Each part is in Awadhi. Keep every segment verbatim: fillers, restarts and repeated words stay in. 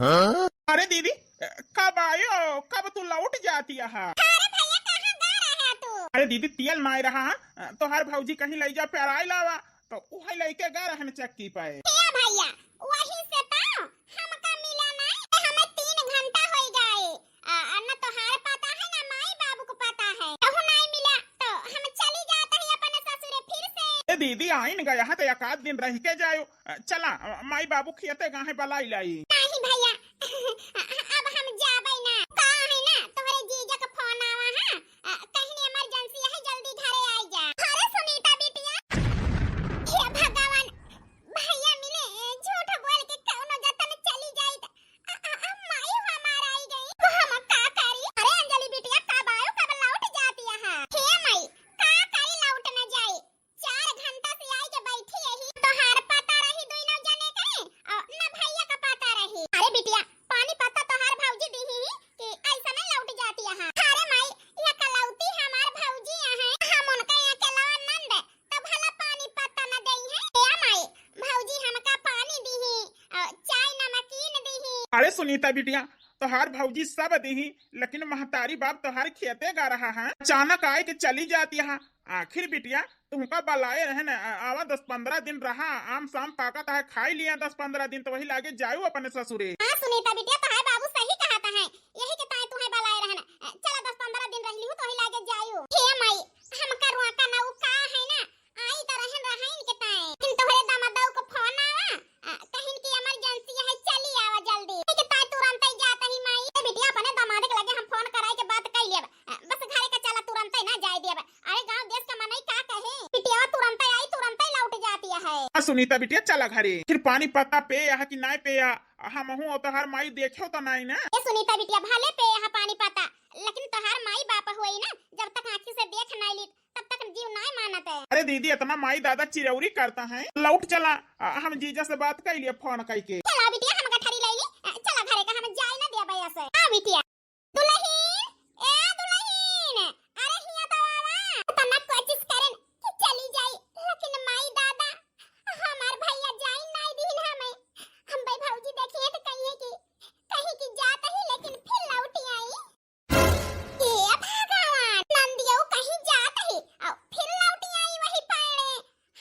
हाँ? अरे दीदी, कब आयो, कब तू लौट जाती है? अरे भैया, कहाँ गा रहा है तू? अरे दीदी, तेल नाई रहा, तोहार भौजी कहीं लई जा पेराई लावा, तो उहे लइके गा रहन चक्की पे। हे भैया, वही से तो हमका मिला नहीं, हमें तीन घंटा होई गए। आ, आ, न तोहार पता है, न माई बाबू को पता है। कहूँ नहीं मिला, तो हम चली जात ही अपने ससुरे फिर से। ए दीदी, आइन गया है, तो एक आध दिन रह के जायो। आ, चला, आ, माई बाबू खियते गाहे बलाई लाई। नहीं भैया, अब हम जाबे ना। का है ना, तोहरे जीजा का फोन आवा है। आ, कहीं emergency है, जल्दी घरे आई जा। अरे सुनीता बिटिया, हे भगवान, भैया मिले, झूठ बोल के कौनो जतन चली जाई त, आ, आ, आ, माई हमार आई गई, तो हम का करी? अरे अंजलि बिटिया, कब आयो, कब लौट जाती है? हे माई, का करी, लौट न जाई, चार घंटा से आई के बैठी यही, तोहार पता रही दुइनो जने के, और न भैया का पता रही। अरे बिटिया, पानी पत्ता तोहार भौजी दीही कि ऐसा नहीं लौट जाती है। अरे माई, ये कलौती हमार भौजी है, हम उनका यहाँ के लावा नंद, तो भला पानी पत्ता न देई है? ए माई, भौजी हमका पानी दीही, अ, चाय नमकीन दीही। अरे सुनीता बिटिया, तोहार भौजी सब दीही, लेकिन महतारी बाप तोहार खेते गा रहा है, अचानक आए के चली जाती है। आखिर बिटिया, तुमका बलाए रहे न, आ-, आवा दस पन्द्रह दिन रहा, आम शाम पाकत है, खाई लिया दस पन्द्रह दिन, तो वही लागे जायू अपने ससुरे। हाँ सुनीता बिटिया, तोहार बाबू सही कहत है, यही के ताई तुहे बलाए रहन। अ, चला दस पन्द्रह दिन रह लिहू तो ही लागे जायू। हे माई, हमका रोका ना, उ का है ना, आई त रहन रहा इनके ताई। लेकिन तोहरे दामादऊ को फोन आवा, अ, कहिन की emergency है, चली आवा जल्दी। इनके ताई तुरंत ही जात ही माई। ए बिटिया, अपने दामाद के लगे हम फोन कराई के बात कर लेब। अ, बस घरे का चला, तुरंत ही ना जाए देब। अरे गांव देश का मनई का कहे? बिटिया तुरंत ही आई, तुरंत ही लौट जाती है। आ सुनीता बिटिया, चला घरे। फिर पानी पत्ता पे यहाँ की नाय पे या? हमहू और तोहार माई देख्यो तो नाई ना। ए सुनीता बिटिया, भले पे यहाँ पानी पत्ता, लेकिन तोहार माई बाप होई ना, जब तक आँखी से देख नाई ली, तब तक जीव नाई मानत है। अरे दीदी, इतना माई दादा चिरौरी करता है, लौट चला, आ, हम जीजा से बात कर लिए फोन करके। चला बिटिया, हम गठरी ले ली, आ, चला घरे का, हम जाए ना दिया भैया से। आ बिटिया। दुलहिन, ए दुलहिन, अरे हिया तो आवा। तना कोशिश करन कि चली जाई, लेकिन माई दादा, हमार भैया जाई नाई दीन हमें। हम भाई भौजी देखिए तो कहिए कि कहीं की जात ही, लेकिन फिर लौट आई। हे भगवान, नंदियो कहीं जात ही, और फिर लौट आई वही पाड़े।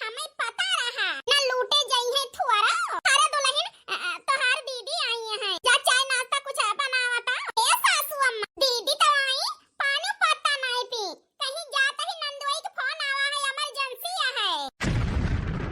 हमें पता रहा, न लूटे जाई है थुअरा। अरे दुलहिन, अ, अ, तोहार दीदी आई है, जा चाय नाश्ता कुछ बनावा ता। ए सासू अम्मा, दीदी तो आई, पानी पत्ता नाई पी, कहीं जात ही नंदुई के फोन आवा है, emergency है,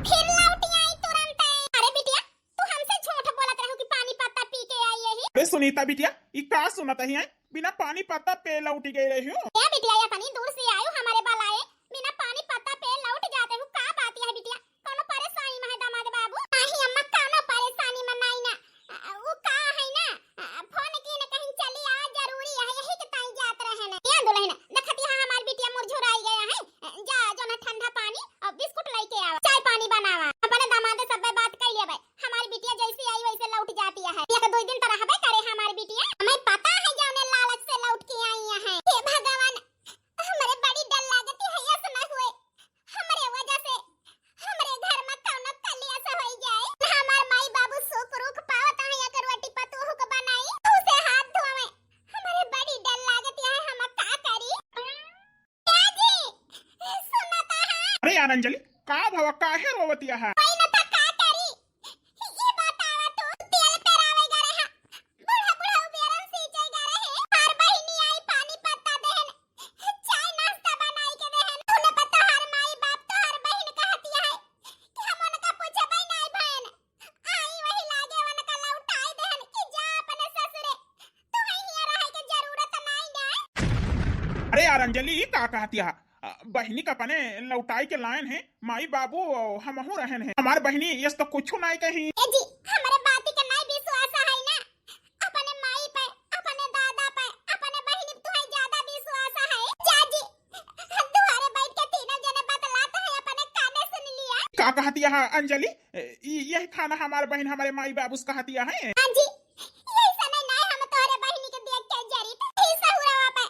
फिर लौट आई तुरंत। अरे बिटिया, तू हमसे झूठ बोलत रहू कि पानी पत्ता पी के आई यही। अरे सुनीता बिटिया, ई का सुनत ही है? बिना पानी पत्ता पे लौट गए रही हूँ। ए बिटिया, इतनी दूर से आयो हमारे बलाए, बिना पानी पत्ता पे लौट जाते हो, का बात है बिटिया? कौनो परेशानी में है दामाद बाबू? नहीं अम्मा, कौनो परेशानी में नहीं ना। अ, वो का है ना, अ, फोन की न कहीं चली आ, जरूरी है, यही के ताई जात रहे ना। ए दुलहिन, देखती है हमार बिटिया मुरझुराई गया है। अ, जा जो ना ठंडा पानी और बिस्कुट लेके आवा, चाय पानी बनावा, अपने दामाद से सब बात कर लिया भाई। हमारी बिटिया जैसे आई वैसे लौट जाती है। एक दो दिन तो रहबे करे हमारी बिटिया। हमें पता है जौने लालच से लौट के आई है। हे भगवान, हमरे बड़ी डर लागती है, ऐसा ना हुए हमरे वजह से हमरे घर में कौनो कलेश होई जाए। हमार माई बाबू सुख रुख पावत है, अगर रोटी पतोह के बनाई, उसे हाथ धोवे। हमरे बड़ी डर लागती है, हम का करी? ए जी, सुनता है? अरे यार अंजलि, का भवा, काहे रोवतिया है? कोई न था, का करी? ये बतावा तू, तेल पेरावे गए रहा, बूढ़ा बूढ़ा उबेरन सींचे गए रहे, हर बहिनी आई पानी पत्ता देहन, चाय नाश्ता बनाई के देहन, उन्हें पता हर माई बाप तो हर बहिन कहती है कि हम उनका पूछबे नहीं भयन, आई वही लागे उनका लौटाई देहन कि जा अपने ससुरे, तू हियां रहे के जरूरत नहीं ना। अरे यार अंजलि, ई का कहती है? अ, बहिनी का अपने लौटाई के लायन है, माई बाबू हमहू रहन है। हमार बहिनी यस तो कुछ नाई कही। ए जी, हमरे बाती के नाई विश्वास है ना। अपने माई पे, अपने दादा पे, अपने बहिनी पे तुहाई ज्यादा विश्वास है। जा जी, दुआरे बैठ के तीनों जने बतलात है, अपने काने सुन लिया। का कहती है अंजलि? ए, ई, यही खाना हमार बहिन हमरे माई बाबू से कहती है। हाँ जी, यही समय नाई हम तोहरे बहिनी के देख के जरी तो ई सहुरवा पे।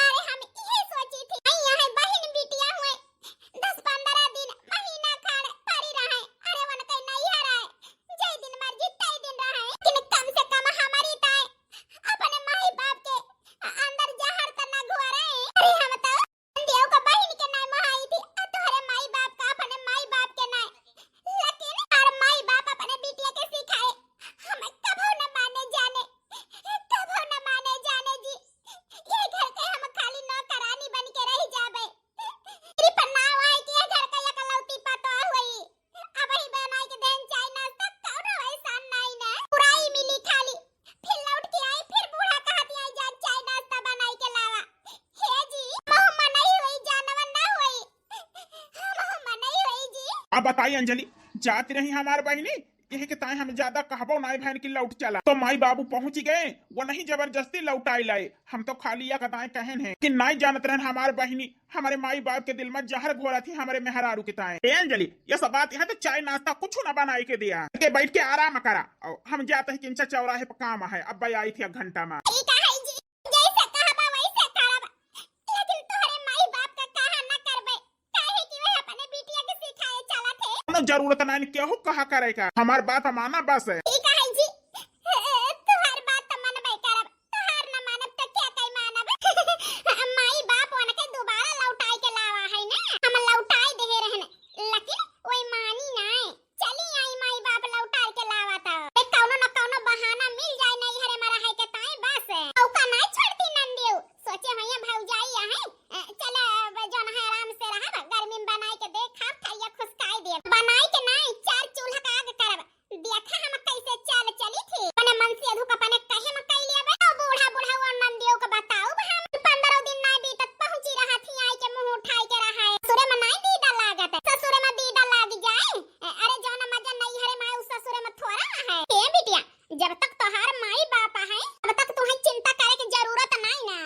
अरे हम यही सोची थी, आई यहाँ बहिन बिटिया हुए, दस पन्द्रह दिन, महीना खाड़ पड़ी रहे। अरे उनके नैहर आए, जय दिन मर्जी तय दिन रहे, लेकिन कम से कम हमार अब बताई अंजलि, जात रही हमार बहिनी, यही के ताई हम ज्यादा कहबो नाई भैन की लौट चला। तो माई बाबू पहुँच गए, वो नहीं जबरदस्ती लौटाई लाए। हम तो खाली या कदाए कहन है कि नाई जानत रहन हमार बहिनी हमरे माई बाप के दिल में जहर घोरा थी हमरे मेहरारू के ताए। ए अंजलि, ये सब बात यहाँ तो चाय नाश्ता कुछ ना बनाए के दिया, के बैठ के आराम करा। और हम जाते हैं किंचा चौराहे पर काम है, अब आई थी एक घंटा में। ई का है जी? जैसे कहबा वैसे करब, लेकिन तोहरे माई बाप का कहा ना करबे, काहे कि वह अपने बिटिया के सिखाए चलत है। कोनो जरूरत ना केहू कहा करे का, हमार बात माना बस। ई का है जी? तोहार बात तो मनबे करब, तोहार ना मानब तो क्या कई मानब? माई बाप उनके दोबारा लौटाए के लावा है ना, हम लौटाए दे रहन, लेकिन वही मानी ना। चली आई माई बाप लौटार के लावा त। ए, कौनो न कौनो बहाना मिल जाए नैहरे में रहे के ताई बस। औका नाई छोड़ती नंदियो। सोचे होइए भौजाई आहे। ए, चले अब जौन है आराम से रहब, गर्मी में बनाए के दे खाब, थैया खुसकाई देब। बनाए के नाई, चार चूल्हा का आग करब। देखा हम कैसे चाल चली थी। अपने मन से अधू अपने कहे में कई लिया बे। तो बूढ़ा बूढ़ा वो नंदियो के बताऊ हम। पन्द्रह दिन नाई बीतत पहुंची रहा थी, आई के मुंह उठाई के रहा है। ससुरे में नाई दीदा लागत है। ससुरे में दीदा लाग जाए। ए, अरे जौन मजा नैहरे में आए, उ ससुरे में थोड़ा ना है। ए बिटिया, जब तक तोहार माई बाप है, तब तक तुम्हें चिंता करे के जरूरत नाई ना।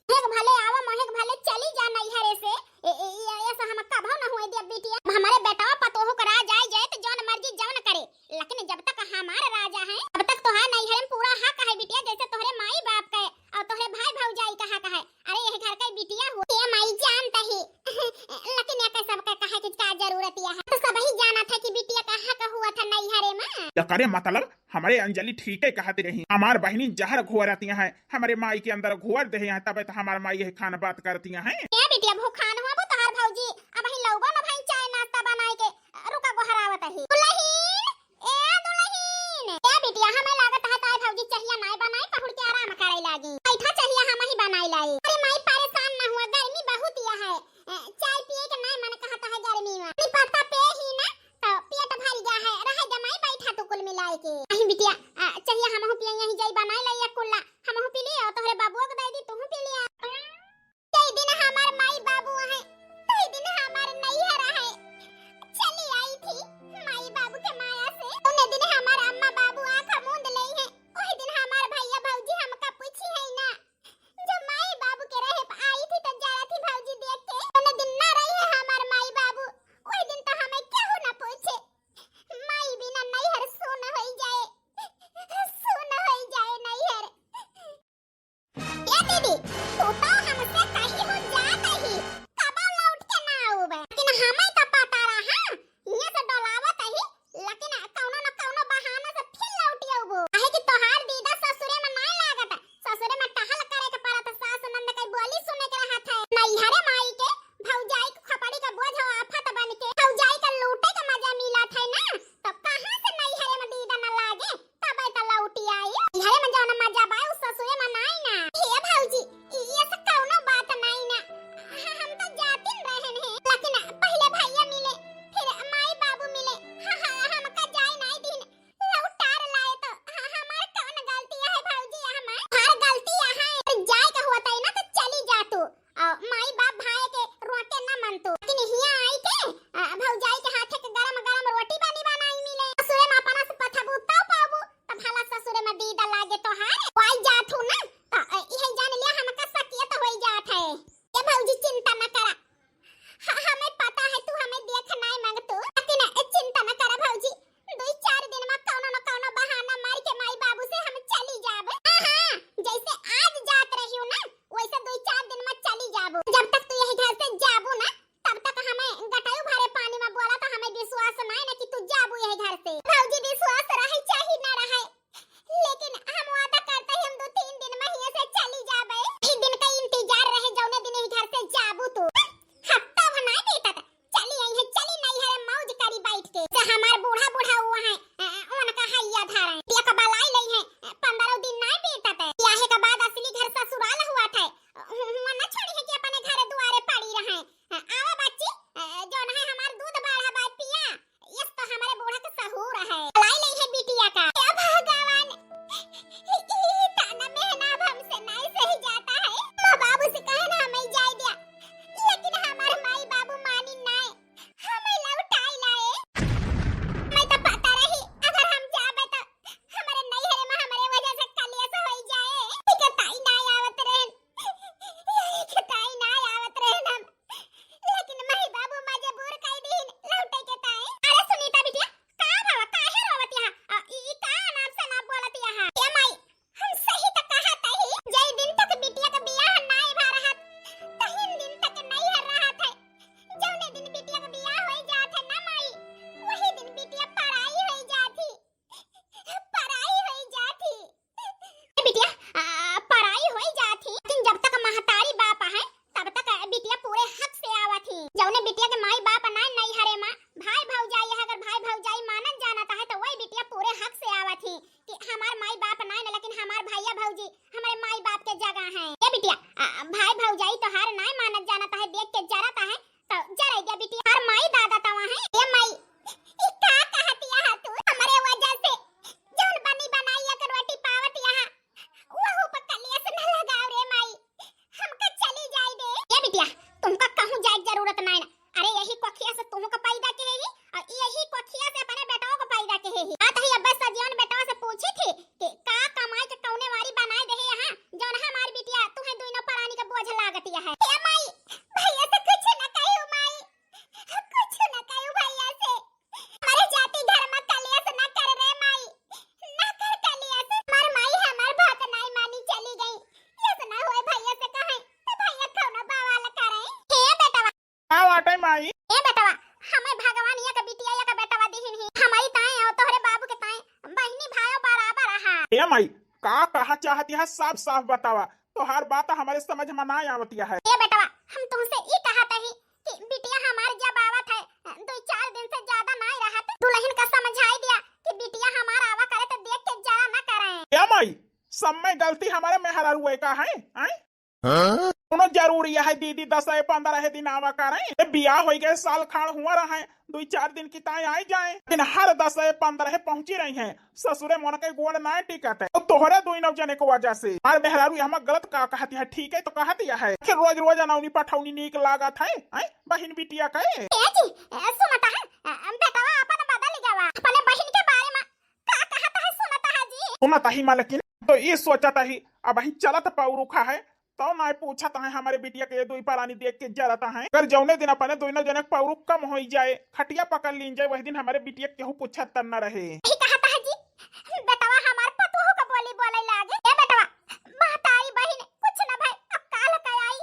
मोहेक भले आवा, मोहेक भले चली जा नैहरे से। ए, ए, ए, ऐसा हम कभो न हुए दिया बिटिया। हमारे बेटवा पतोहू का राज आई जाए तो जौन मर्जी जौन करे, लेकिन जब तक हमार राजा है, तब तक तोहार नैहरे में पूरा हक है बिटिया, जैसे तोहरे माई बाप का है और तोहरे भाई भौजाई का हक है। अरे यही घर का बिटिया हो, ये माई जानता ही। लेकिन ये सबका कहे की का जरूरत यह है? तो सब ही जाना था कि बिटिया का हक हुआ था नैहरे में। एकरे मतलब हमरे अंजलि ठीके कहत रही, हमार बहिनी जहर घोरतिया है, हमरे माई के अंदर घोर दे हैं, तबे तो हमार माई यही खान बात करतिया हैं। ए बिटिया भूखान हुआ वो तोहार भौजी, अब ही लौगो न भाई चाय नाश्ता बनाए के, रुका गोहरावत ही। दुलहिन, ए दुलहिन, ए बिटिया हमें लागत है ताई भौजी चहिया नाई बनाई, पहुड़ के आराम करे लागी। बैठा चहिया हम ही बनाई लाई। अरे माई परेशान ना हुआ, गर्मी बहुत यह है, ए, चाय पिए के नाई मन कहता है गर्मी में। नहीं पत्ता पे ही ना तो पेट भर गया है, रह जा माई, बैठा तू कुल मिलाए के। अही बिटिया, आ, चहिया हमहू पिए, यहीं जाई बनाए लाई एक कुल्ला, हमहू पी लियो, तोहरे बाबुओ के दे दी, तूहू पी लिया। कई दिन हमार माई बाबू है, कई दिन हमार नैहर है, चली आई थी माई बाबू के माया से। उन्हें दिन हमार अम्मा बाबू आँख मूंद ले हैं, वही दिन हमार भैया भौजी हमका पूछी है ना, जब माई बाबू के रहे प आई थी तो जरा थी भौजी देख के। उन्हें दिन ना रही है हमार माई बाबू, वही दिन तो हमें केहू ना पूछे। माई बिना नैहर सुन होई जाए, सुन होई जाए नैहर। ए दीदी, तू तो हमसे कहीं हो जात ही, कबो लौट के ना आउबे। लेकिन हमें तो पता रहा, हियां से डोलावत ही, लेकिन कौनो न कौनो बहाना से फिर लौट आउबो। काहे कि तोहार दीदा ससुरे में नाय लागत, ससुरे में टहल करे के पड़त, सास नंद के बोली सुने के रहत है। नैहरे माई के, भौजाई के खोपड़ी का बोझ हो आफत बन के, भौजाई का लूटे के मजा मिलत है ना, तो कहाँ से नैहरे में दीदा न लागे, तबे तो लौटी आई। नैहरे में जौन मजा बा, उ ससुरे में नाई ना। हे भौजी, ई, ये सब कौनो बात नाई ना। ह-, हम तो जातिन रहन है, लेकिन पहले भैया मिले, फिर माई बाबू मिले। ह-, ह-, हमका जाए नाई दिन, लौटार लाए तो ह-, हमार कौन गलती है भौजी? हमार हर गलती है, जाए का हुआ तई ना तो चली जा तू। आ, माई बाप भाई के रोके ना मन तू। लेकिन हियां आई के, आ, भौजाई के हाथे के गरम गरम रोटी पानी बनाई मिले। ससुरे में अपना से पथबू तब पाबू, तब भला ससुरे में दीदा लागे तोहार। वाई जात हूँ ना, तो, आ, इहे जान लिया हमका सकियत होई जात है। ये भौजी चिंता न करा। ह-, हमें पता है तू हमें देख नाय मांगतू, लेकिन चिंता न करा भौजी, दुई चार दिन में कौनो न कौनो बहाना मार के माई बाबू से हम चली जाब। हाँ, हाँ, जैसे आज जात रही हूँ ना, वैसे दुई चार दिन में चली जाबू। जब तक तू यही घर से जाबू ना, तब तक हमें गटायू भरे पानी में बोला तो हमें विश्वास नाय ना कि तू जाबू यही घर से। भौजी विश्वास रहे चाहे ना रहे, लेकिन हम वादा आई, का कहा चाहती है, साफ साफ बतावा। तोहार बात हमरे समझ में ना आवतिया है। ए बेटवा, हम तुमसे ई कहत ही कि बिटिया हमार जब आवत है, दुई चार दिन से ज्यादा नाई रहत, दुलहिन का समझाई दिया कि बिटिया हमार आवा करे तो देख के जरा न करे। ए माई, सब में गलती हमरे मेहरारू का है, आय? हाँ? कौनो जरूरी है दीदी दस है पन्द्रह दिन आवा करे? ए, बियाह होई गए, साल खाड़ हुआ रहा है, दुई चार दिन की ताई आई जाए, लेकिन हर दस है पन्द्रह पहुंची रही है। ससुरे मन के गोड़ ना टिकत है। तो तोहरे दुई नौ जने को वजह से। हमार मेहरारू हम गलत का कहती है, ठीक है तो कहती है। फिर रोज रोज अनौनी पठौनी नीक लागत है, हैं? बहिन बिटिया के। ए जी, ए, सुनता है, ए, बेटवा अपन बदल गवा। अपने बहिन के बारे में का कहता है, सुनता है जी? सुनता ही मालकिन, तो ई सोचता ही, अब ही चलत पौरुखा है, तो नाई पूछत है हमरे बिटिया के दुई परानी देख के जरत है। अगर जौने दिन अपने दुइनो जने के पौरुख कम होई जाए, खटिया पकड़ लीन जाए, वही दिन हमरे बिटिया के केहू पूछत त न रहे। यही कहता है जी, बेटवा हमार पतोहू का बोली बोले लागे। ए बेटवा, महतारी बहिन, कुछ न भाई, अब काल का आई,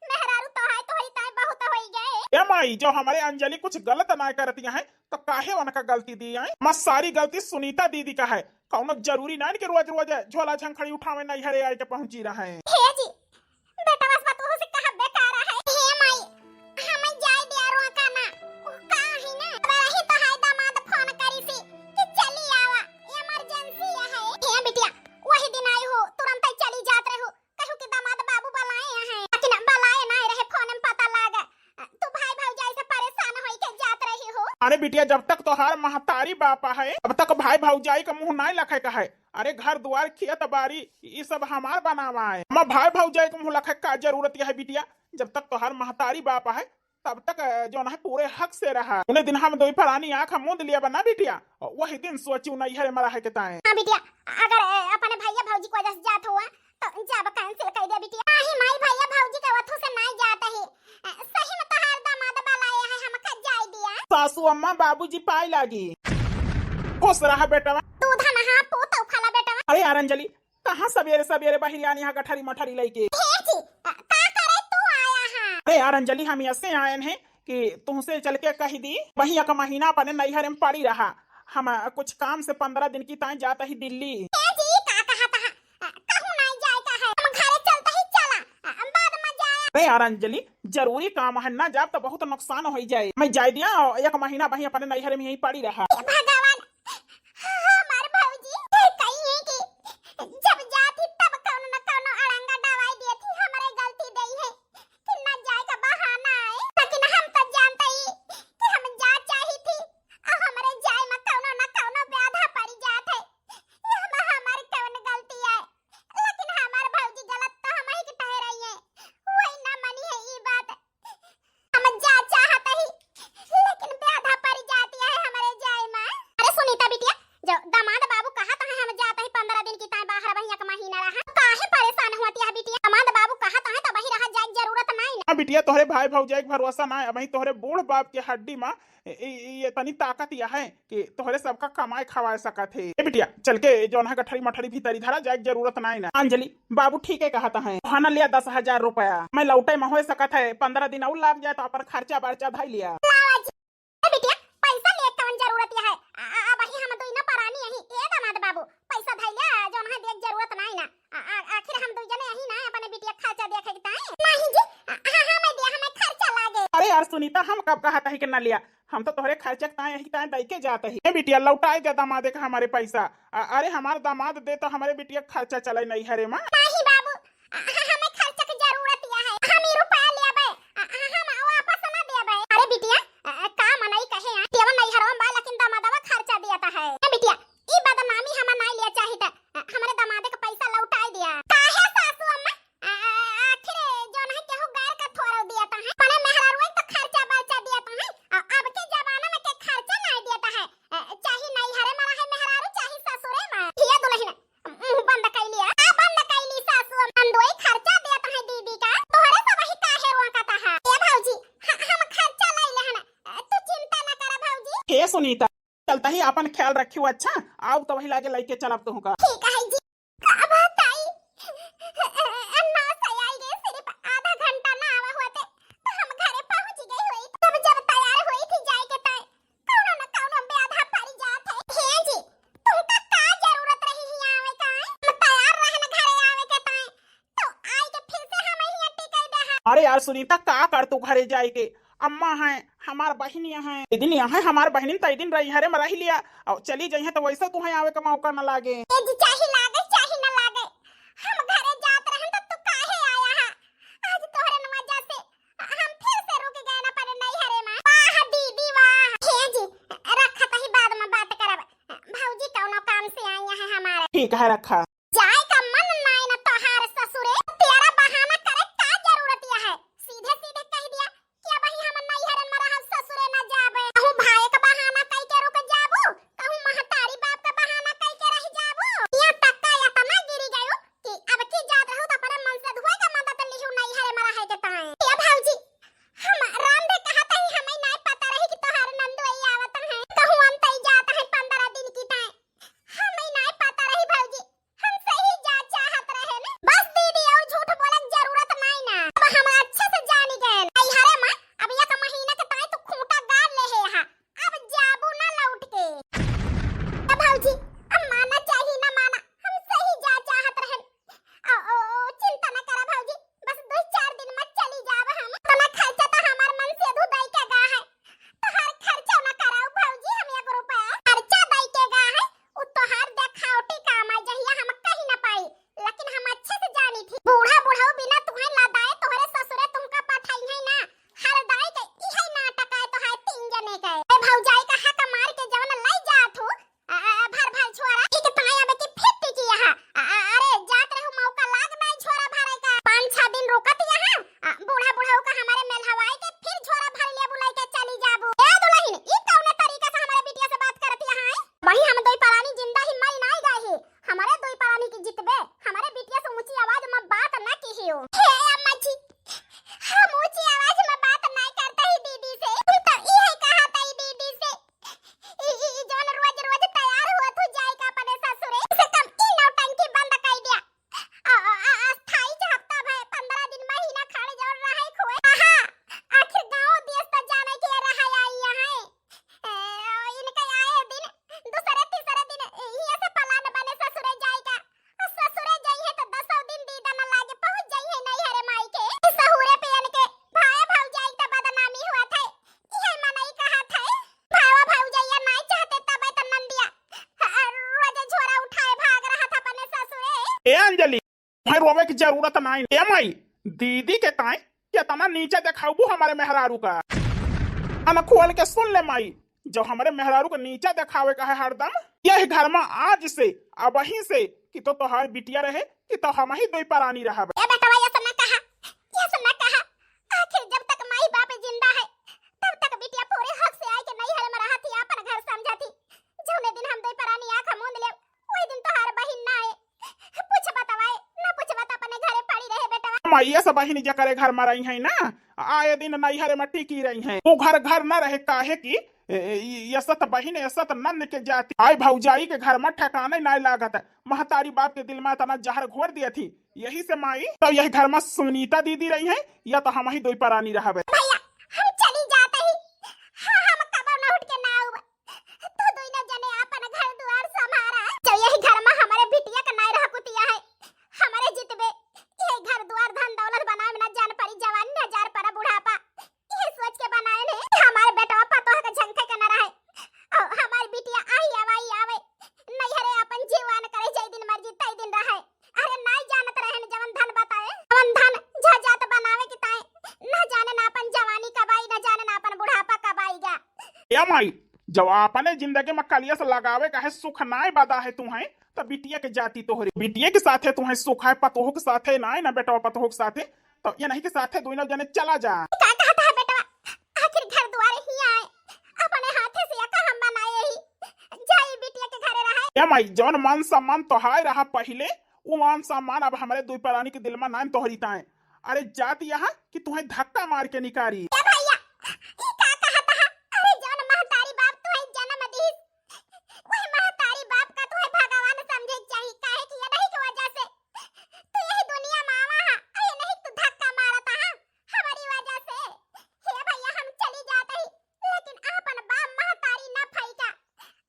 मेहरारू तो है, तोहरी ताई बहुत होई गए। ए माई, जो हमरे अंजलि कुछ गलत ना करती है, तो काहे उनका गलती दी आई? मैं सारी गलती सुनीता दीदी का है। कौनो जरूरी ना कि रोज रोज झोला झंखड़ी उठावे नैहरे आए के पहुंची रहे। हे जी, बेटवा से बतोहू से कहा बेकार है। हे माई, हम जाए दिया रोका ना। उ का है ना, बड़ा ही तो है दामाद फोन करी सी कि चली आवा, इमरजेंसी है। हे बिटिया, वही दिन आई हो, तुरंत ही चली जात रहे हो। कहू कि दामाद बाबू बलाए हैं, लेकिन बलाए ना रहे, फोन में पता लागा। तू भाई भौजाई से परेशान होई के जात रही हो। अरे बिटिया, जब तक तोहार महतारी बाप है, तब तक भाई भौजाई का मुंह नाई लखे का है। अरे घर दुआर, खेत बारी, ई सब हमार बनावा है। हम भाई भौजाई का मुंह लखे का जरूरत है बिटिया? जब तक तोहार महतारी बाप है, तब तक, अ, जौन है पूरे हक से रहा। उन्हें दिन हम दोई परानी आँख मूंद लिया बना बिटिया, वही दिन सोची नैहरे में रहे के ताए। हाँ बिटिया, अगर, अ, अपने भैया भौजी की वजह से जात हुआ, तो जब cancel कर दिया बिटिया। नाही माई भैया भौजी के वथू से नाई जात ही। अ, सही में तोहार दामाद बलाए है, हमका जाए दिया। सासू अम्मा बाबूजी पाए लागी। खुश रहा बेटवा। दूध नहा पूत उफाला बेटवा। अरे यार अंजलि, कहाँ सबेरे सबेरे बहिरियानी यहाँ गठरी मठरी लइके? हे जी, अ, का करे तू आया है? अरे यार अंजलि, हम ऐसे आए हैं कि तुमसे चल के कह दी, वहीं एक महीना अपने नैहर में पड़ी रहा। हम, अ, कुछ काम से पन्द्रह दिन की ताई जात ही दिल्ली। ए जी, का कहत है? अ, कहूँ नाई जाए का है? हम घरे चलते ही चला, अ, बाद में जाए। अरे यार अंजलि, जरूरी काम है ना, जाब तो बहुत नुकसान हो जाए। मैं जाए दिया, एक महीना वहीं अपने नैहर में यहीं पड़ी रहा। हे भगवान, हमार भौजी कही है कि जब जात ही तब कौनो न कौनो अड़ंगा दवाई दिए थी, हमरे गलती दई है कि न जाए का बहाना आए, लेकिन हम तो जानते ही कि हम जा चाही थी, अब हमरे जाए में कौनो न कौनो बाधा पड़ी जात है। ये हम हमारी कौन गलती है, लेकिन हमार भौजी गलत तो हम ही के ठहराई है, वही ना मनी है ई बात। हम जा चाहत ही, लेकिन बाधा पड़ जाती है हमरे जाए में। अरे सुनीता बिटिया, जो दामाद बाबू कहत है हम जात ही पन्द्रह दिन की ताई बाहर वहीं एक महीना रहा, काहे परेशान होती है बिटिया? दामाद बाबू कहत है तो वही रहा, जाए की जरूरत नहीं ना। हाँ बिटिया, तोहरे भाई भौजाई के भरोसा ना है, अबही तोहरे बूढ़ बाप के हड्डी में ए, ए, ए, ये तनी ताकत यह है कि तोहरे सबका कमाए खवाए सकत है। ए बिटिया, चल के जौन है गठरी मठरी भीतरी धरा, जाए के जरूरत नाई ना। अंजलि, बाबू ठीक है कहत है, बहाना लिया दस हजार रुपया, मैं लौटे में हो सकत है, पन्द्रह दिन और लाग जाए तो अपन खर्चा बर्चा धई लिया। लावा जी, ए बिटिया, पैसा लिए कौन जरूरत यह है? आ, आ, आ, वही हम दुई ना परानी यही, ए दामाद बाबू, पैसा धई लिया, जौन है देख जरूरत नाई ना। आ, आ, आखिर हम दुई जने यही ना, अपने बिटिया खर्चा देखे के ताई। नहीं जी, आ, आ, हमें दिया, हमें खर्चा लागे। अरे यार सुनीता, हम कब कहत ही कि न लिया, हम तो तोहरे खर्चे के ताई यही ताई दई के जात ही। ए बिटिया, लौटाए दे दामादे का हमारे पैसा। आ, अरे हमार दामाद दे तो हमरे बिटिया खर्चा चले नैहरे में। नहीं बाबू, आ, आ, हमें खर्चा के जरूरत या है, हम ई रुपया लेबे, आ, आ, हम वापस ना देबे। अरे बिटिया, आ, आ, का मनई कहे, आ, तेवन नैहरवा में बा, लेकिन दामादवा खर्चा दिया है। ए बिटिया, ई बदनामी हम नाई लिया चाहित, आ, हमरे दामादे का पैसा लौटाए दिया। काहे सासू अम्मा? आ, आ, आखिर जौन है केहू गैर का थोड़ा दिया तो है, अपने मेहरारुए तो खर्चा बर्चा दिया तो है। आ, अब के जमाना में के खर्चा नाई दिया तो है, आ, चाहे नैहरे में रहे मेहरारू, चाहे ससुरे में। हिया दुलहिन, मुंह बंद कई लिया। आ, बंद कई ली सासू, हम दोई खर्चा दिया तो है दीदी का, तोहरे सब ही काहे रोकता है? ए भौजी, ह-, हम खर्चा लाई लेहन, आ, तू चिंता न करा भौजी। हे सुनीता, चलता ही अपन ख्याल रखियो, अच्छा? आओ तो वही लागे लइके चलब तुहका। ठीक है जी। का बताई? ना सयाई रे, सिर्फ आधा घंटा ना आवा होते तो हम घरे पहुंच गई हुई। तब जब तैयार हुई थी जाए के ताई, कौनो न कौनो बाधा पड़ जात है। हे जी, तुमका का जरूरत रही ही आवे का? अरे यार सुनीता, का कर तू घरे जाइके? अम्मा हैं, हमार बहिन यहाँ है, इदिन यहाँ है हमार बहिन, त इदिन रही हरे में रह लिया। और चली जाइए तो वैसे तुहैं आवे का मौका न लागे। ए जी, चाहे लागे चाहे न लागे, हम घरे जात रहन त तू काहे आया है? आज तोहरे वजह से हम फिर से रुक गए ना अपने नैहरे में। वाह दीदी वाह। हे जी, रखा तही बाद में बात करब। भौजी कौनो काम से आई है हमारे। ठीक है, रखा। जाए का मन नाई ना तोहार ससुरे, तेरा बहाना करे का जरूरत यह है? सीधे सीधे कह दिया कि अब ही हम नैहरन में रहब, ससुरे ना जाबे। कहूँ भाई का बहाना कई के रुक जाबू, कहूँ महतारी बाप का बहाना कई के रह जाबू। यहाँ तक का इतना गिरी गयो कि अब की जात रहू तो अपने मन से धोए का मदद लिहू नैहरे में रहे के ताए। ए भौजी, हम राम दे कहा तही हमें नाई पता रही कि तोहार नंदोई आवत है। कहूँ हम तई जात है पंद्रह दिन की ताए। हमें नाई पता रही भौजी, हम सही जा चाहत रहे न। बस दीदी, और झूठ बोले के जरूरत नाई ना। अब हम अच्छे से जानी गए। अरे माँ, अब एक महीना के ताई तू खूंटा गाड़ ले है यहाँ। अब जाबू ना लौट के। ए भौजी, अब माना चाही ना माना, हम सही जा चाहत रहे। ओ, ओ, ओ, चिंता ना करा भौजी, बस दो चार दिन में चली जाब हम। इतना खर्चा तो हमार मन से अधू दई के गा है। तोहार खर्चा ना कराऊ भौजी, हम एक रुपया खर्चा दई के गा है। उ तोहार देखावटी काम है, जहिया हम कहीं ना पाई, लेकिन हम अच्छे से जानी थी। बूढ़ा बुढ़ऊ बिना तुहें लदाए तोहरे ससुरे तुमका पठाई है ना। हर दाई के इहे नाटक है तोहार तीन जने के। ए भौजाई का हक मार के जवन लई जात हूँ, आ, आ, भर भर छोरा, ठीक ताई अब की फिर टिकी यहाँ। आ, आ, अरे, जात रहू मौका लाग नाई छोरा भरे का। पाँच छह दिन रुकत यहाँ, आ, बूढ़ा बुढ़ऊ का हमारे मेलहवाई के फिर छोरा भर ले बुलाई के चली जाबू। ए दुल्हन, ई कौने तरीका से हमारे बिटिया से बात करत यहाँ है? वही हम दोई परानी जिंदा ही मरी नाई गए ही। हमारे दोई परानी की जितबे, हमारे बिटिया से ऊंची आवाज में बात ना की ही हो। हे अम्मा जी, हम ऊंची आवाज में बात नाई करते ही दीदी से। हम तो इहे कहा था ई दीदी से। ई, ई, ई जौन रोज रोज तैयार हुआ तू जाए का अपने ससुरे, से कम ई नौटंकी बंद कर दिया। आ, आ, आ, अस्थाई से हफ्ता भर, पंद्रह दिन, महीना खड़े जौन रहे खोए। आहा, आखिर गाँव देश तो जाने के रहे आई यहाँ। ए, इनके आए दिन दूसरे तीसरे दिन इहाँ से plan बने ससुरे जाए का। और ससुरे जाई है तो दसों दिन दीदा न लागे, पहुँच जाई है नैहरे माई के। सहुरे पे इनके भाई भौजाई तो बदनामी हुआ था। इहे मनई कहा था। भावा भौजैया नाई चाहते तबे त नंदिया, अ, रोज झोरा उठाए भाग रहा था अपने ससुरे। ए अंजलि, भाई रोवे की जरूरत नाई। ए माई, दीदी के ताई केतना नीचे देखाबू हमारे मेहरारू का। कान खोल के सुन ले माई, जो हमारे मेहरारू को नीचे देखावे का है हरदम, यह घर में आज से, अबहीं से कि तो तोहार बिटिया रहे कि तो हम ही दोई परानी रहब। ए बेटवा, ये सब ना कहा, ये सब ना कहा। आखिर जब तक माई बाप जिंदा है, तब तक बिटिया पूरे हक से आए के नैहर में रहत ही, आपन घर समझत ही। जौने दिन हम दोई परानी आँख मूंद लेब, वही दिन तोहार बहिन ना आए। पूछ बतावाए, ना पूछ बता, अपने घरे पड़ी रहे बेटवा। माइया सब बहिन जकरे घर में रही हैं ना, आए दिन नैहर में टिकी रही हैं। वो घर घर ना रहे, काहे कि, ए, ए, यसत बहिन, यसत नंद के जाति। आए भौजाई के घर में ठिकाने ना लागत। महतारी बाप के दिल में इतना जहर घोर दिया थी, यही से माई, तो यही घर में सुनीता दीदी रही हैं, या तो हम ही दोई परानी रहबे। भैया, हम चली जाते ही। हाँ, हम कबो न उठ के ना आउब। तू दोनों जने आपन घर दुआर संभारा। जो यही घर में हमारे बिटिया का नाई रह कुतिया है, हमारे जितबे, यही घर दुआर धन दौलत बनाए में ना जान पड़ी जवानी, ना जान पड़ा बुढ़ापा। ये सोच के बनाए ने कि हमारे बेटवा पतोह के झंखे के न रहे। और हमारी बिटिया आई आवाई आवे, नैहरे अपन जीवन करे, जय दिन मर्जी तय दिन रहे। अरे नाई जानत रहन जवन धन बताए, जवन धन झजात बनावे के ताए, न जाने ना अपन जवानी कब आई, न जाने ना अपन बुढ़ापा कब आईगा। ए माई, जब अपने जिंदगी में कलियस लगावे का है, सुख नाय बदा है तू है, तो बिटिया के जाति तोहरे, बिटिया के साथे तू है सुख है, पतोह के साथे नाय ना बेटवा, पतोह के साथे, तो ये नहीं के साथे दोनों जने चला जा। का कहता है बेटवा, आखिर घर दुआरे ही आए, अपने हाथे से या का हम बनाए ही, जाई बिटिया के घरे रहे। ए माई, जौन मान सम्मान तोहार रहा पहिले, वो मान सम्मान अब हमरे दुई परानी के दिल में नाय तोहरी ताए। अरे जात यहाँ कि तुहें धक्का मार के निकारी। ए भैया, ई का कहत हा? अरे जौन महतारी बाप तुहें जन्म दीस, वही महतारी बाप का तुहें भगवान समझे के चाही, काहे कि ये नहीं के वजह से तू यही दुनिया में आवा हा, अरे नहीं तू धक्का मारत हा हमारी वजह से। हे भैया, हम चली जात ही, लेकिन आपन बाप महतारी ना फैका,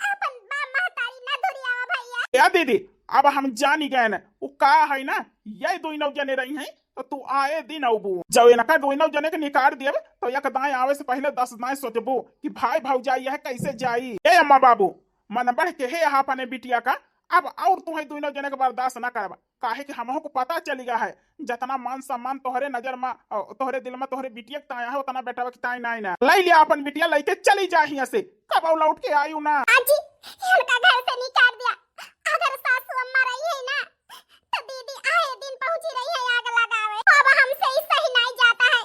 आपन बाप महतारी ना धुरियावा भैया। ए दीदी, अब हम जानी गए न, वो का है ना, ये दोनों जने रही हैं, तो तू आए दिन अउबू। जब इनका दोनों जने के निकार देब, तो एक दाएं आवे से पहिले दस दाएं सोचबू कि भाई भौजाई यह कैसे जाई। ए अम्मा बाबू, मन बढ़ के हे यहाँ अपने बिटिया का, अब और तुहैं दोनों जने के बर्दाश्त ना करब, काहे कि हमहू को पता चलि गा है, जतना मान सम्मान तोहरे नजर मा, अ, तोहरे दिल मा तोहरे बिटिया के ताई है, उतना बेटवा के ताई नाई ना। लै लिया अपन बिटिया, लैके चली जा हियाँ से, कबौ लौट के आयु ना। आजी, इनका घर से निकार दिया। अगर सासू अम्मा रही है ना, तो दीदी आए दिन पहुँची रही है आग लगावे। अब हमसे ई सही नाई जाता है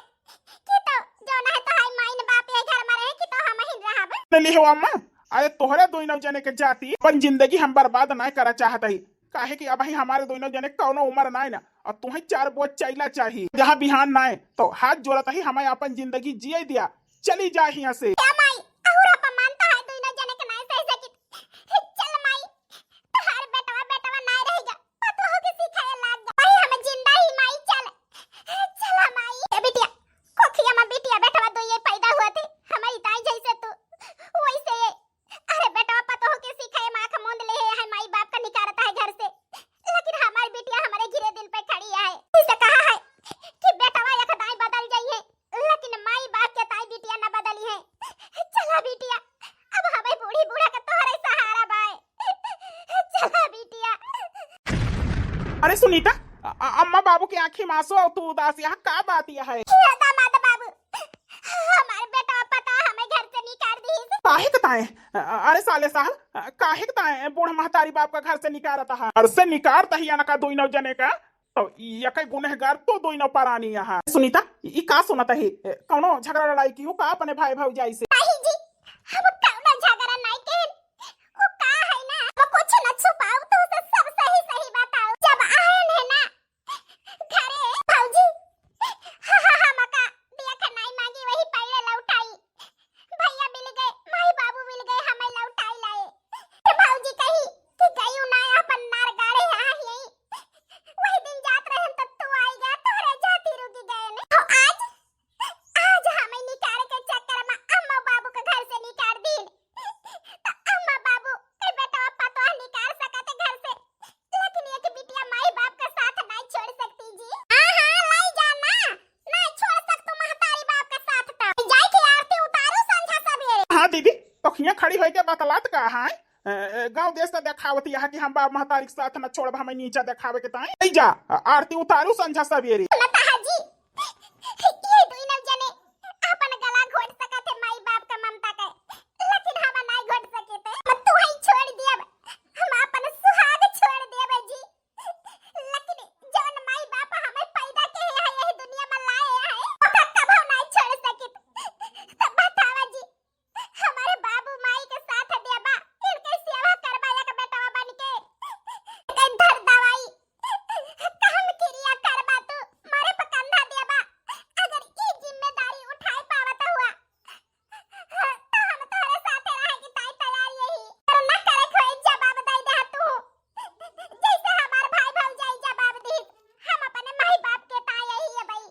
कि तो जौन है तो हाय माइन बाप ये घर मा रहे कि तो हमहिन रहब। ले लिहो अम्मा, अरे तोहरे दोनों जने के जाती अपन जिंदगी हम बर्बाद नाई करा चाहत ही, काहे कि अबहीं हमारे दोनों जने कौनो उम्र नाई ना, और तुहैं चार बोझ चैला चाही। जहाँ बिहान नाई तो हाथ जोड़त ही, हमें अपन जिंदगी जिए दिया, चली जा हियाँ से। ए माई, और अपमान तो है दोनों जने के नाई सही सकी। चल माई, तोहार बेटवा, बेटवा नाई रहिगा, पतोह के सिखाए लाग जा। भाई हम जिंदा ही माई, चल, चल माई। ए बिटिया, कोखिया मा बिटिया बेटवा दो ये पैदा हुआ थे, हमारी दाई जैसे तू, वैसे ये। अरे बेटवा पतोह के सिखाए मा आँख मूंद ले है, माई बाप का निकारता है घर से, लेकिन हमारी बिटिया हमारे घिरे दिल पे खड़ी है। इसे कहा है कि बेटवा एक दाई बदल जाई है, लेकिन माई बाप के ताई बिटिया न बदली है। चला बिटिया, अब हमें बूढ़ी बूढ़ा के तोहरे सहारा बाए। चला बिटिया। अरे सुनीता, अ-, अ-, अम्मा बाबू के आँखी मा आंसू और तू उदास, यहाँ का बात यह है? हे दामाद बाबू, हमारे बेटवा पतोह हमें घर से निकार दी। काहे के ताए? अ-, अ-, अरे साले साहब, अ, काहे के ताए बूढ़ महतारी बाप का घर से निकारत है? घर से निकारत ही अनका दोनों जने का, तो ई यकै गुनहगार तो दोनों परानी यहाँ। सुनीता, ई का सुनत ही? ए, कौनो झगड़ा लड़ाई की हो का अपने भाई भौजाई से? नहीं जी, हम कौनो झगड़ा नहीं के। वो का है ना, वो कुछ न छुपाओ, तो उसे सब सही सही बताओ। जब आए हैं ना घरे भौजी, हमका देख नहीं मांगी, वही पहले लौटाई। भैया मिल गए, माई बाबू मिल गए, हमें लौटाई लाए। तो भौजी कही कि गयू ना अपन नार गाड़े यहाँ ही। वही दिन जात रहे हम तो तू आएगा, तोहरे जाती रुकी गए ने। और आज, आज हमें निकाले के चक्कर में अम्मा बाबू के घर से निकाल दी। तो अम्मा बाबू के बेटवा पतोह निकाल सकत घर से, लेकिन एक बिटिया माई बाप का साथ नहीं छोड़ सकती जी। हाँ, हाँ, लाई जा ना, नहीं छोड़ सकतू महतारी बाप का साथ। तो जाए के आरती उतारू संझा सवेरे। हाँ दीदी, तो हियाँ खड़ी होके बतलात का है? ए, ए, गाँव देश तो देखावत यहाँ कि हम बाप महतारी के साथ न छोड़ब, हमें नीचा देखावे के ताई। लाई जा, आरती उतारू संझा सवेरे। लता जी, ये दोनों जने अपन गला घोट सकत है माई बाप का ममता के, लेकिन हम नाई घोट सके थे। हम तू ही छोड़ दियब, हम अपन सुहाग छोड़ दियब जी, लेकिन जौन माई बाप हमें पैदा के है, यही दुनिया में लाए है, ओका कभो नाई छोड़ सके। तब बतावा जी, हमारे बाबू माई के साथ देबा, इनके सेवा करबा एक बेटवा बन के। इनके धर दवाई, काम किरिया करबा तू, मारे पे कंधा देबा। अगर ई जिम्मेदारी उठाए पावत हुआ, तो हम तोहरे साथे रहे की ताई तैयार यही। पर ना करे कोई जवाब दे दे तू। जैसे हमार भाई भौजाई जवाब दी, हम अपने माई बाप के ताई ही है भाई।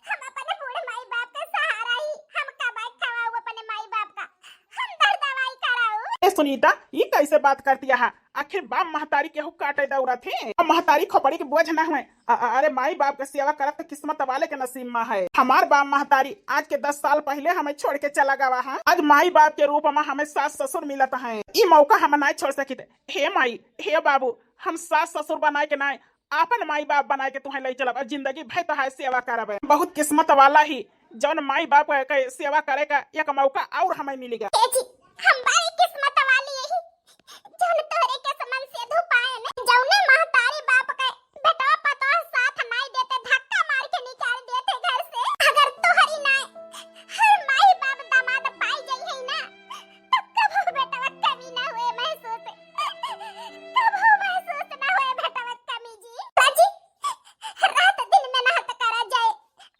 हम अपने बूढ़े माई बाप के सहारा ही, हम कमाई खवाऊ अपने माई बाप का, हम दर दवाई कराऊ। ए सुनीता, ई कैसे बात करती है? आखिर बाप महतारी केहू काटे दौड़त है? अब महतारी खोपड़ी के बोझ ना हुए। अ-, अ-, अरे माई बाप के सेवा करत तो किस्मत वाले के नसीब में है। हमार बाप महतारी आज के दस साल पहले हमें छोड़ के चला गवा है। आज माई बाप के रूप में हमें सास ससुर मिलत हैं। ई मौका हम नाई छोड़ सकित। हे माई, हे बाबू, हम सास ससुर बनाए के नाई, आपन माई बाप बनाए के तुहें ले चलब और जिंदगी भर तोहार सेवा करब। बहुत किस्मत वाला ही जौन माई बाप के सेवा करे का एक मौका और हमें मिलेगा। ए जी, हम बड़ी किस्मत वाली यही, जौन तोहरे किस्मत से धुपाए ने, जौने महतारी बाप के बेटवा पतोह साथ नाई देते, धक्का मार के निकाल देते घर से। अगर तोहरी नाई, हर माई बाप दामाद पाई जाई है ना, तो कबो बेटवा कमी ना हुए महसूस, कबो महसूस ना हुए बेटवा कमी जी। बाजी, रात दिन मेहनत करा जाए,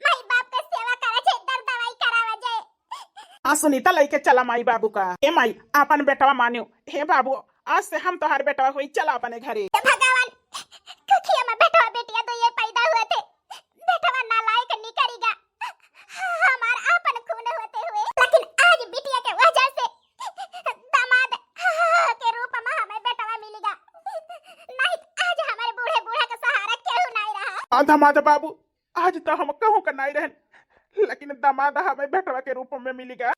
माई बाप के सेवा करा जाए, दर दवाई करावा जाए। आ सुनीता, लइके चला माई बाबू का। ए माई, आपन बेटवा मानियो। हे बाबू, आज से हम तोहार बेटवा हुई, चला अपने घरे। हे भगवान, कखिया में बेटवा बेटिया दो ये पैदा हुए थे, बेटवा नालायक निकरी गा, हमार आपन खून होते हुए, लेकिन आज बिटिया के वजह से दामाद के रूप में हमें बेटवा मिली गा, नहीं तो आज हमारे बूढ़े बूढ़ा का सहारा केहू नहीं रहा। आ दामाद बाबू, आज तो हम कहूँ का नाई रहन, लेकिन दामाद हमें बेटवा के रूप में मिली गया।